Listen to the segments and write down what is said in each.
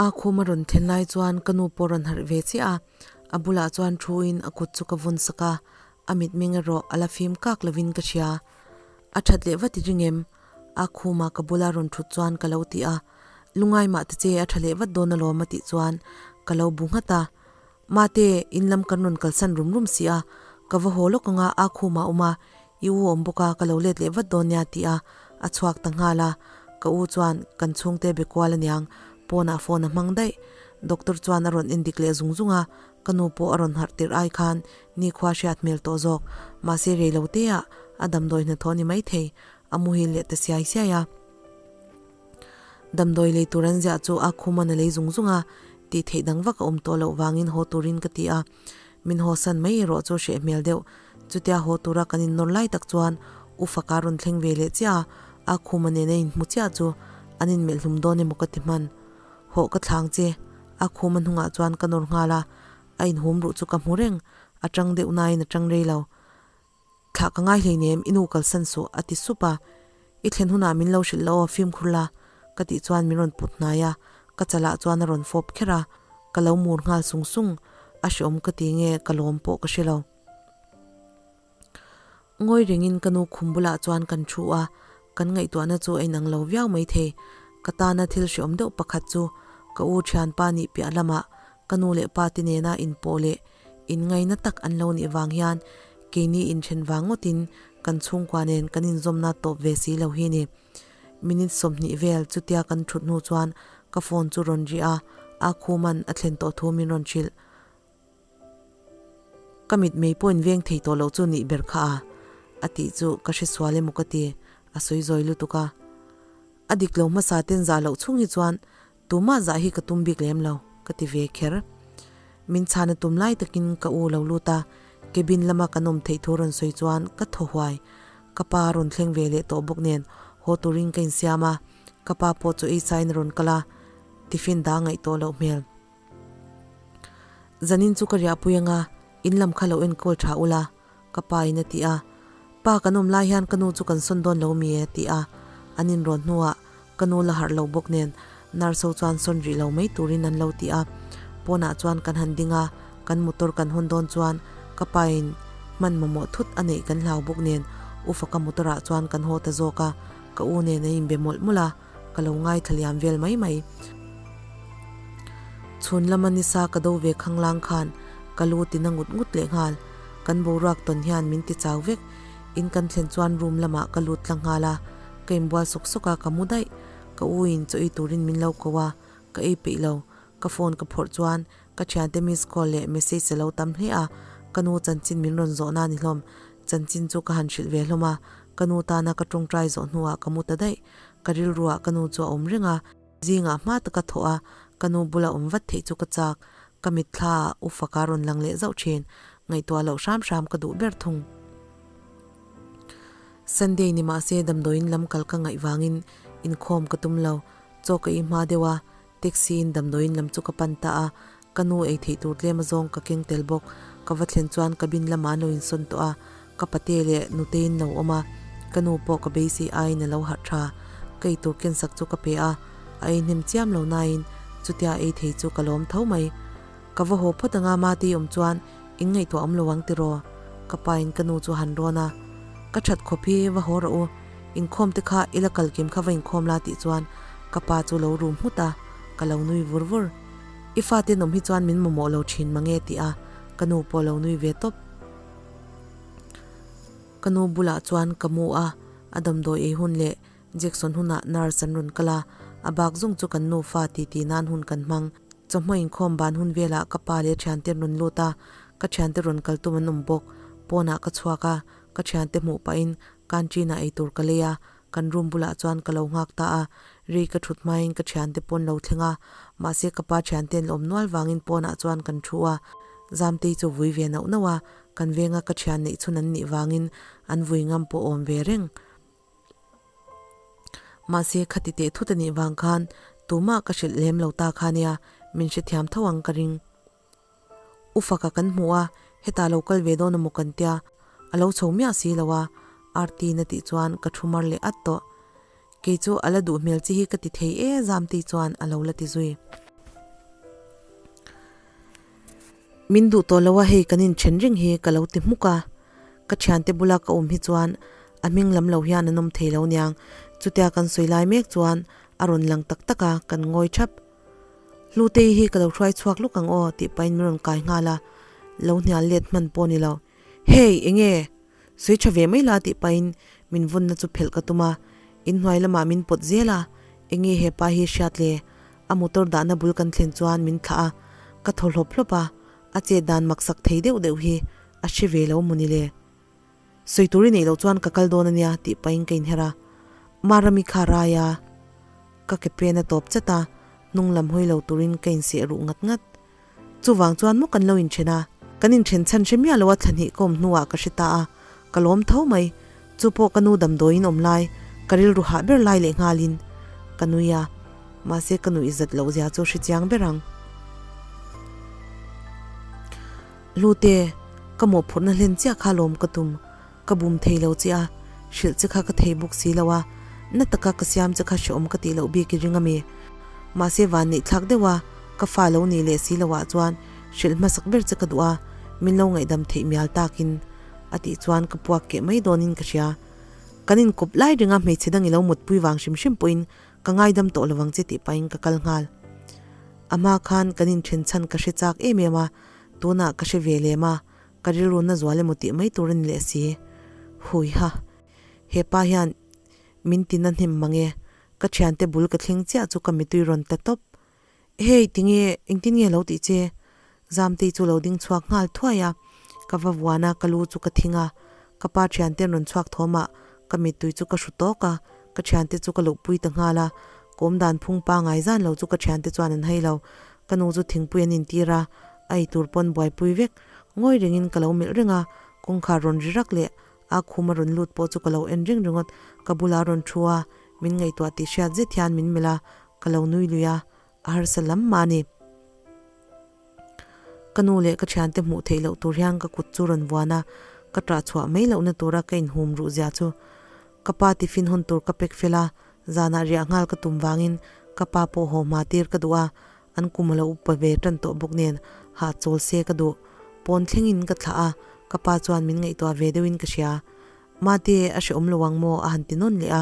A khum a rawn then lai chuan ka nu pawh rawn harh ve chiah a, a bulah chuan thu in a kut chu ka vawn sak a, a mitmeng erawh a la fim kak lovin ka hria. A that leh vat i ring em? A khuma ka bula rawn thut chuan ka lo ti a, Lungai mah ta che a tha leh vat dawn alawm a tih chuan ka lo bu nghat a. Mate, in lam kan rawn kalsan rum rum si a, ka va haw lawk anga a khumah awm a, i u awm bawk a, ka lo let leh vat dawn nia ti a, a chhuak ta nghal a. Ka u chuan kan chhungte be kual aniang, pawnah phone a hmang daih. Doctor chuan a rawn endik leh zung zung a, ka nu pawh a rawn harh tirh ai khan nikhua hriat hmel tawh zawk, mahse rei lo te ah a damdawi hnathawh ni maithei, a muhil leh ta siai siai a. Damdawi lei tur an ziah chu a khuman a lei zung zung a, tih theih dang vak a awm tawh loh vangin haw turin ka ti a, min haw san mai erawh chu hreh hmel deuh. Chutia haw tura kan innawr lai tak chuan U Faka rawn thleng ve leh chiah a, a khuma nen a inhmu chiah chu an inmelh hlum dawn emaw ka ti hman. Hawh ka thlang che, a khuma hnungah chuan ka nawr nghal a, a inhum ruh chu ka hmu reng, a tang deuh nain a tang rei lo. Thlah ka ngai hleinem, i nu kalsan suh, a ti sup a. I thlen hunah min lo hrilh lo aw, fimkhur la, ka tih chuan min rawn put hnai a, ka chalah chuan a rawn fawp kher a, ka lo mur nghal sung sung, a hreawm ka ti nge ka lawm pawh ka hre lo. Ngawi rengin ka nu khum bulah chuan kan thu a, kan ngaihtuahna chu a inang lo viau maithei. Ka tana thil hreawm deuh pakhat chu ka u thianpa nih piah lamah ka nu leh pa te nena inpawh leh Inngaina tak an lo nih vang hian keini inthen vang ngawtin kan chhungkua nen kan inzawmna tawp ve si lo hi ni. Minute 20 vel chutia kan thut hnu chuan ka phone chu rawn ri a, a khuman a thlen tawh thu min rawn hrilh. Ka mitmei pawh inveng thei tawh loh chu nih ber kha a, a tih chu ka hresual emaw ka ti, a sawi zawi lutuk a. A dik lo hmasa ten zah loh chhung hi chuan Tumah zah hi ka tum bik lem lo, ka ti ve kher. Min chhana tum lai takin ka u lo lut a, cabin lama kan awm theih thu rawn sawi chuan ka thaw huai. Ka pa rawn thleng ve leh tawh bawk nen haw turin ka insiam a, ka pa pawh chu ei sain a rawn kal a, tiffin dah ngaih tawh loh hmel. Zanin chu ka riahpui anga, in lam kha lo enkawl tha ula, ka pa in a ti a, Pa kan awm lai hian ka nu chu kan sawn dawn lo mi e a ti a, an inrawn hnuah ka nu la harh lo bawk nen nurse ho chuan sawn rih lo mai turin an lo ti a, pawnah chuan kan han ding a, kan motor kan hawn dawn chuan ka pa in hman mamawh thut a neih kan hlau bawk nen u faka motor ah chuan kan haw ta zawk a, ka u nen an inbe mawlh mawlh a, ka lo ngaithla liam vel mai mai. Chhun lama nisa ka do ve khanglang khan ka lu tina ngut ngut leh nghal. Kan boruak tawn hian min ti chau vek. In kan thlen chuan room lamah ka lut tlang nghal a, ka inbual sawk sawk a, ka mu daih. Ka u in chaw ei turin min lo ko a, ka ei peih lo. Ka phone ka phawrh chuan ka thiante miss call leh message a lo tam hle a, ka nu chanchin min rawn zawh na ni hlawm. Chanchin chu ka han hrilh ve hlawm a, ka nu tana ka tawngtai zawh hnuah ka mu ta daih. Ka rilruah ka nu chu a awm reng a. Zingah hma taka thawh a, ka nu bula awm vat theih chu ka chak. Ka mitthla ah u faka rawn lang leh zauh thin. Ngaihtuah loh hram hram ka duh ber thung. Sunday ni mahse damdawiin lam kal ka ngaih vangin inkhawm ka tum lo. Chaw ka ei hma deuh a, taxi in damdawiin lam chu ka pan ta a. Ka nu ei theih tur tlem azawng ka keng tel bawk. Ka va thlen chuan cabin lamah an lo insawn tawh a, ka pate leh nuteiin lo awm a, ka nu pawh ka beisei aiin a lo harh tha. Ka ei tur kensak chu ka pe a, a ei hnem chiam lo nain chutia ei thei chu ka lawm tho mai. Ka va haw phawt anga Mati awm chuan in ngaihtuah awm lo ang tiraw? Ka pain ka nu chu a han rawn a, Ka that khawp hi va haw rawh u, inkhawm te kha i la kal kim kha va inkhawm la tih chuan ka pa chu lo rum nghut a, ka lo nui vur vur. I fate nawm hi chuan min mamawh lo thin mange ti a, ka nu pawh lo nui ve tawp. Ka nu bulah chuan ka mu a, a damdawi ei hun leh Jackson hunah nurse an rawn kal a, a bak zung chu kan nufa titi nan hun kan hmang. Chawhma inkhawm ban hun velah ka pa leh thiante an rawn lut a, ka thiante rawn kal tum an awm bawk. Pawnah ka chhuak a, ka thiante hmuh pahin canteen ah eitur ka lei a, Kan room bulah chuan ka lo nghak ta a, rei ka thut hmain ka thiante pawn lo thleng a, mahse ka pa thiante an awm nual vangin pawnah chuan kan thu a, Zamtei chu vui ve nauh nauh a, kan venga ka thian neih chhun an nih vangin an vui ngam pawh awm ve reng. Mahse khati teh thut a nih vang khan tumah ka hrilh lem lo ta kha nia, min hrethiam tho ang ka ring. U faka kan hmu a, hetah lo kal ve dawn emaw kan tia, a lo chho miah si lo a, Arti-in a tih chuan ka thu mar leh at tawh. Kei chu a la duh hmel chi hi ka ti thei e Zamtei chuan a lo la ti zui. Min duh tawh lo a hei kan inthen reng hi ka lo ti hmuk a, ka thiante bula ka awm hi chuan a hming lam lo hian an awm thei lo niang, chutia kan sawi lai mek chuan a rawn lang tak tak a, kan ngawi thap. Hlutei hi ka lo hruai chhuak luk ang aw tih pahin min rawn kai nghal a, lo hnial let hman pawh ni lo. Hey, enge? Sawi tha ve mai la tih pahin min vawnna chu phelh ka tum a, inhnuai lamah min pawt zel a, enge hepa hi hriat le? A motor dahna bul kan thlen chuan min thlah a, ka thaw hlawp hlawp a, a chet dan maksak thei deuh deuh hi a hre ve lo mawni le? Sawi tur i neih loh chuan ka kal dawn a nia tih pahin ka inher a, Marami kha rai a, ka ke pen a tawp chat a, hnung lam hawi lo turin ka inseh ruh ngat ngat. Chuvang chuan maw kan lo inthen a, kan inthen chhan hre miah lo a thlahnih ka awm hnuah ka hre ta a, ka lawm tho mai. Chu pawh ka nu damdawiin awm lai, ka rilru hah ber lai leh nghalin ka nui a, mahse ka nuih zat loh zia chu hre chiang ber ang. Hlute, ka mawhphurhna hlen chiah kha lawm ka tum, ka bum thei lo che a, hrilh che kha ka thei bawk si lo a, na taka ka siam che kha hreawm ka tih loh bik i ring a mi? Mahse van neih thlak deuh a, ka fa lo nih leh si lo ah chuan hrilh hmasak ber che ka duh a, min lo ngaihdam theih mial takin a tih chuan ka puak keh mai dawnin ka hria. Kan inkawp lai ringa hmeichhe dang i lo mutpui vang hrim hrim pawhin ka ngaidam tawh lovang che tih pahin ka kal nghal. A hma khan kan inthen chhan ka hre chak em em a, tunah ka hre ve lem a, ka rilru na zual emaw tih mai tur a ni leh si. Hui ha! He pa hian min ti na hnem mang e, ka thiante bul ka thleng chiah chu ka mitui rawn ta tawp. Hey, tinge, engtin nge lo tih che? Zamtei chu lo ding chhuak nghal thuai a, ka va vuan a, ka lu chu ka thing a, ka pa thiante an rawn chhuak thawm a, ka mittui chu ka hru tawk a, ka thiante chu ka luhpui ta nghal a, kawm dan phung pangai zan lo chu ka thiante chuan an hai lo, ka nu chu thingpui an intir a, a eitur pawn buaipui vek, ngawi rengin ka lo melh reng a, kawngkhar rawn ri rak leh a khum a rawn lut pawh chu ka lo en reng ringawt, ka bulah a rawn thu a, min ngaihtuah tih hriat zet hian min melh a, ka lo nui lui a, a harsa lam mah a ni. Ka nu leh ka thiante hmuh theih loh tur hian ka kut chu rawn vuan a, ka ṭah chhuah mai lohna tura ka inhum ruh zia chu. Ka pa tiffin hawn tur ka pack fel a, zanah riah nghal ka tum vangin ka pa pawh haw hma tir ka duh a, an kum a lo upa ve tan tawh bawk nen hahchawl se ka duh. Pawn thlengin ka thlah a, ka pa chuan min ngaihtuah ve deuhin ka hria. Mate, a hrehawm lo ang maw? a han ti nawn leh a.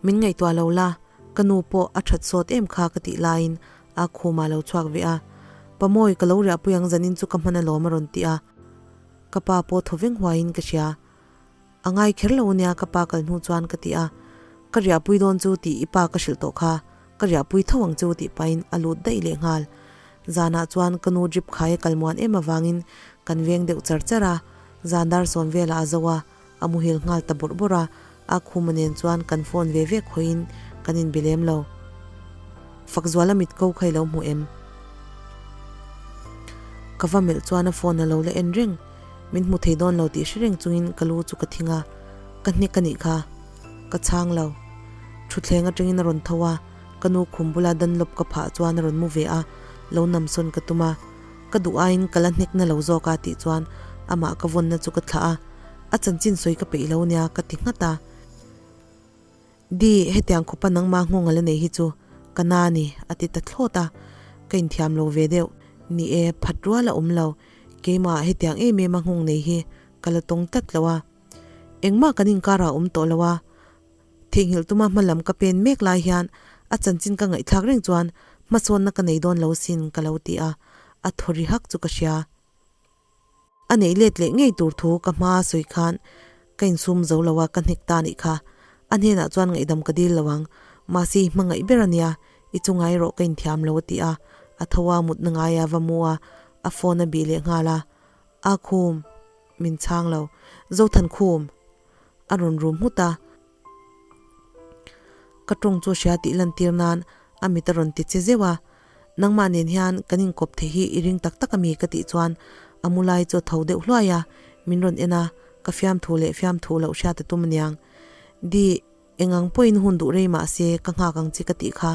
Min ngaihtuah lo la, ka nu pawh a that sawt em kha ka tih laiin a khumah lo chhuak ve a. Pa Mawi, ka lo riahpui ang zanin chu ka hman alawm a rawn ti a. Ka pa pawh thaw veng huaiin ka hria. A ngai kher lo ania ka pa kal hnu chuan ka ti a. Ka riahpui dawn chu tih i pa ka hrilh tawh kha, ka riahpui tho ang chu tih pahin a lut daih leh nghal. Zanah chuan ka nu drip khai a kal muan em avangin kan veng deuh char char a, zan dar sawn velah a zo a. A muhil nghal ta bawrh bawrh a, a khuma nen chuan kan phone ve ve khawihin kan inbe lem lo. Fakzuala mit ko kha i lo hmu em? Ka va melh chuan a phone a lo la en reng. Min hmu thei dawn lo tih hre reng chungin ka lu chu ka thing a, ka hnek a nih kha. Ka chhang lo. Thutthleng atangin a rawn tho a, ka nu khum bula Dunlop ka phah chuan a rawn mu ve a, lo namsawn ka tum a. Ka duh aiin ka la hnek na lo zawk a tih chuan amah ka vawnna chu ka thlah a, a chanchin sawi ka peih lo nia ka ti nghat a. Di, hetiang khawpa nangmah nghawng a la nei hi chu ka na a ni a ti ta thlawt a, ka inthiam lo ve deuh. Ni e, phat rual a awm lo, keimah hetiang em em a nghawng nei hi ka la tawng tlat lo a. Engmah kan inkarah a awm tawh lo a, Theihnghilh tuma hma lam ka pen mek lai hian a chanchin ka ngaihthlak reng chuan hmasawnna ka nei dawn lo sin ka lo ti a, a thaw ri hak chu ka hria. A neih let leh ngei tur thu ka hma a sawi khan ka insum zo lo a, ka hnek ta nih kha. A hnenah chuan ngaihdam ka dil lo ang, mahse i hmangaih ber a nia, i chungai rawh ka inthiam lo a ti a, a tho a, mutna ngaia va mu a, a phone a bih leh nghal a, A khum, min chhang lo, Zothan khum! A rawn rum nghut a. Ka tawng chu hria tih lantir nan a mit a rawn ti che zeuh a. Nangmah nen hian kan inkawp thei hi i ring tak tak a mi ka tih chuan a mu lai chu a tho deuh hluai a, min rawn en a, ka fiamthu leh fiamthu loh hriat a tum aniang. Di, eng ang pawhin hun duh rei mah se ka nghak ang che ka tih kha.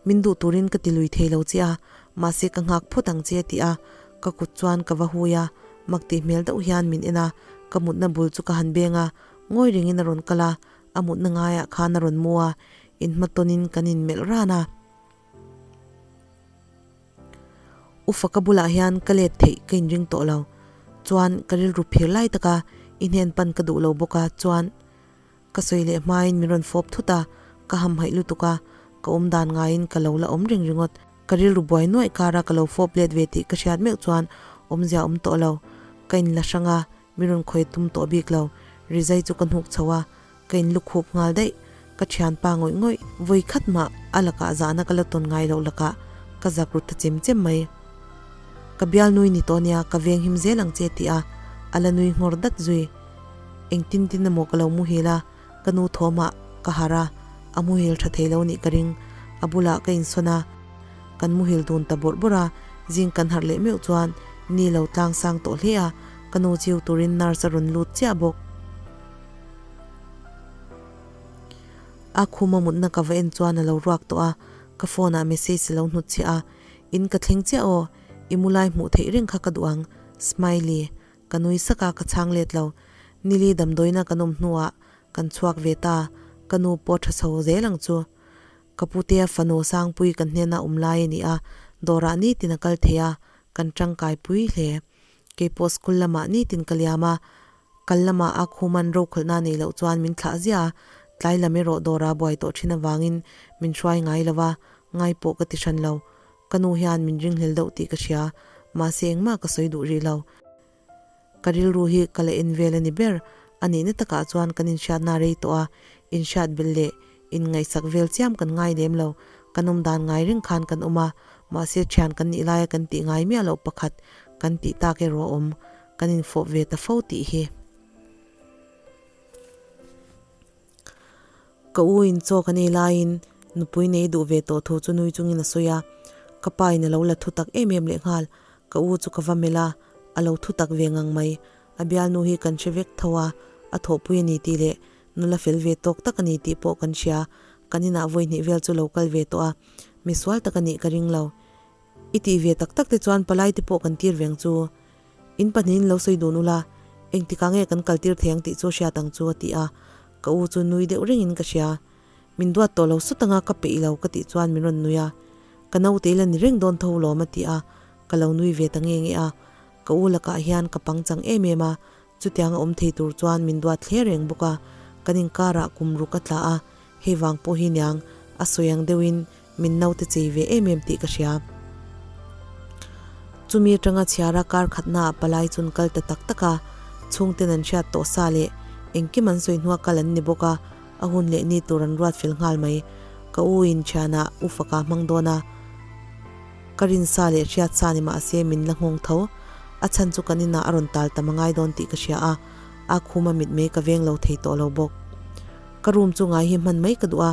Min duh turin ka ti lui thei lo che a, mahse ka nghak phawt ang che a ti a, ka kut chuan ka va hui a, mak tih hmel deuh hian min en a, ka mutna bul chu ka han beng a, ngawi rengin a rawn kal a, a mutna ngaiah khan a rawn mu a, inhmatawnin kan inmelh ran a. U Faka bulah hian ka let theih ka inring tawh lo. Chuan ka rilru phir lai taka i hnen pan ka duh lo bawk a, chuan ka sawi leh hmain min rawn fawp thut a, ka hamhaih lutuk a, ka awm dan ngaiin ka lo la awm reng ringawt. Ka rilru buai nuaih kara ka lo fawp let ve tih ka hriat meuh chuan awmzia awm tawh lo. Ka inla hrang a, min rawn khawi tum tawh bik lo. Rizai chu ka hnuk chho a, ka in lukhup nghal daih. Ka thianpa ngawih ngawih, vawi khat mah a lakah zahna ka la tawn ngai loh lakah ka zak ru ta chem chem mai. Ka bial nui ni tawh nia, ka veng him zel ang che tih a, a la nui nghawr dat zui. Engtin tin emaw ka lo muhil a, ka nu thawmah ka harh a, a muhil tha thei lo nih ka ring. A bulah ka insawn a, kan muhil dun ta bawrh bawrh a, zing kan harh leh meuh chuan ni lo tlang sang tawh hle a, ka nu chiu turin nurse a rawn lut chiah bawk. A khuma mutna ka va en chuan a lo ruak tawh a, ka phone ah message a lo hnut chhiah a, In ka thleng chiah aw, i mu lai hmuh theih reng kha ka duh ang, smiley. Ka nui sak a, ka chhang let lo. Nili damdawiina kan awm hnuah kan chhuak ve ta, ka nu pawh tha chho zel ang chu. Ka putea fanu Sangpui kan hnena awm lai a ni a, dawrah nitin a kal thei a, kan tangkai pui hle. Keipawh school lamah nitin ka liam a, kal lamah a khuman rokhawlhna nei loh chuan min thlah ziah a, tlai lam erawh dawra buai tawh thin avangin min hruai ngai lo va, ngai pawh ka ti hran lo. Ka nu hian min ringhlel deuh tih ka hria, mahse engmah ka sawi duh rih lo. Ka rilru hi ka la en vel a ni ber, a nihna takah chuan kan inhriatna rei tawh a, inhriat belh leh Inngaihsak vel chiam kan ngai lem lo, kan awm dan ngai reng khan kan awm a, mahse thian kan nih laia kan tih ngai miah loh pakhat kan tih tak erawh a awm, kan infawp ve ta fo tih hi. Ka u in chaw kan ei laiin nupui nei duh ve tawh thu chu nui chungin a sawi a, ka pa in a lo la thu tak em em lehnghal, ka u chu ka va melh a, a lo thu tak ve ngang mai, a bialnu hi kan hre vek tho a, a thawhpui a ni tih leh Nula fel ve tawk tak a ni tih pawh kan hria, kan inah vawi hnih vel chu lo kal ve tawh a, mi sual tak a nih ka ring lo. I tih ve tak tak te chuan palai te pawh kan tir veng chu. In pahnihin lo sawi dun ula, engtikah nge kan kal tir thei ang tih chu hriat ang chu a ti a, ka u chu nui deuh rengin ka hria. Min duat tawh lo sut anga ka peih lo ka tih chuan min rawn nui a, ka naute ila ni reng dawn tho lawm a ti a, ka lo nui ve ta nge nge a, ka u lakah hian ka pangchang em em a, Chutiang a awm thei tur chuan min duat hle reng bawk a, kan inkarah kum ruk a tla a, hei vang pawh hi niang a sawi ang deuhin min naute chei ve em em tih ka hria. Chumi atanga chhiara kar khatnaah palai chun kal ta tak tak a, chhungten an hriat tawh sa leh engkim an sawi hnua kal an ni bawk a, a hun leh ni tur an ruat fel nghal mai. Ka u in thianah u faka hmang dawn a. Ka rinsa leh hriatsa ni mahse min la nghawng tho. A chhan chu kan inah a rawn tal tam a ngai dawn tih ka hria a, a khuma mitmei ka veng lo thei tawh lo bawk. Ka room chu ngai hi hman mai ka duh a,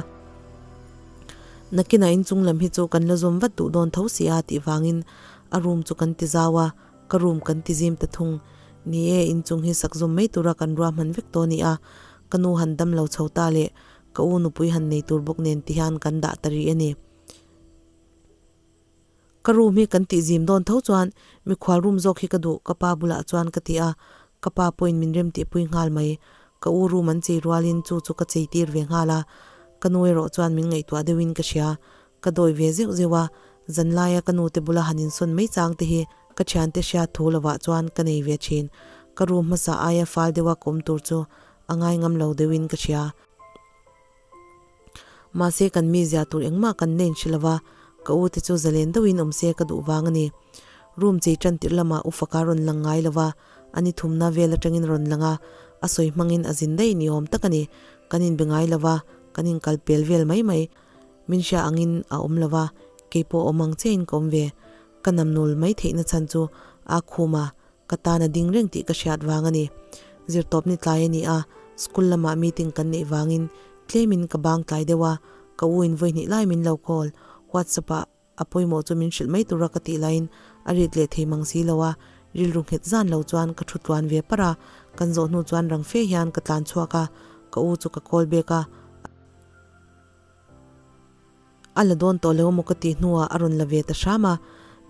nakinah inchung lam hi chu kan la zawm vat duh dawn tho si a tih vangin a room chu kan ti zau a, ka room kan ti zim ta thung. Ni e, inchung hi sak zawm mai tura kan ruahman vek tawh a ni a, ka nu han dam lo chho ta leh ka u nupui han nei tur bawk nen ti hian kan dah ta rih a ni. Ka room hi kan tih zim dawn tho chuan mikhual room zawk hi ka duh ka pa bulah chuan ka ti a, ka pa pawhin min rem tihpui nghal mai. Ka u room an chei rualin chu chu ka chei tir ve nghal a, ka nu erawh chuan min ngaihtuah deuhin ka hria. Ka dawi ve zeuh zeuh a, zanlaia ka nu te bula han insawn mai chang te hi ka thiante hriat thu lovah chuan ka nei ve thin. Ka room hmasa aia fal deuha ka awm tur chu a ngai ngam lo deuhin ka hria. Mahse kan mizia tur engmah kan nen hre lova, ka u te chu zalen deuhin awm se ka duh vang a ni. Room chei tan tirh lamah u faka rawn lang ngai lova, a ni thumna vel atangin rawn lang a, a sawi hmangin a zin daih ni awm tak a ni. Kan inbe ngai lova, kan inkal pel vel mai mai. Min hria angin a awm lova, keipawh awm ang chiahin ka awm ve. Ka namnul mai theihna chhan chu a khum a, Ka tan a ding reng tih ka hriat vang a ni. Zirtawpni tlai a ni a, school lamah meeting kan neih vangin tlemin ka bang tlai deuh a, ka u in vawi hnih lai min lo call. WhatsApp ah a pawimawh chu min hrilh mai tura ka tih laiin a rit leh thei mang si lo a, rilru nghet zan lo chuan ka thu tluan ve parh a, kan zawh hnu chuan rang fe hian ka tlan chhuak a, ka u chu ka call back a. A la dawn tawh lo emaw ka tih hnuah a rawn la ve ta hram a,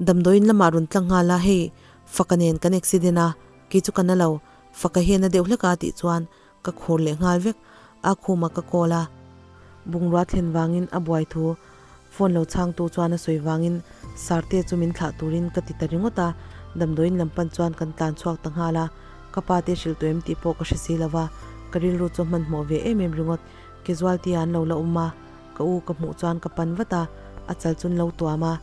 damdawiin lamah rawn tla nghal a, hei Faka nen kan accident a, kei chu ka na lo, Faka hian a deuh hlek a tih chuan ka khur leh nghal vek, a khumah ka call a, bungrua thlen vangin a buai thu Phone lo chhangtu chuan a sawi vangin Sarte chu min thlah turin ka ti ta ringawt a, damdawiin lam pan chuan kan tlan chhuak ta nghal a, ka pa te hrilh tawh em tih pawh ka hre si lo va, ka rilru chu a hmanhmawh ve em em ringawt. Casualty ah an lo la awm a, ka u ka hmuh chuan ka pan vat a, a chal chu an lo tuam a,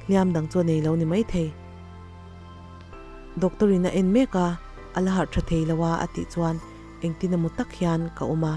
hliam dang chu a nei lo ni maithei. Doctor in a en mek a, a la harh tha thei lo a a tih chuan engtin emaw tak hian ka awm a.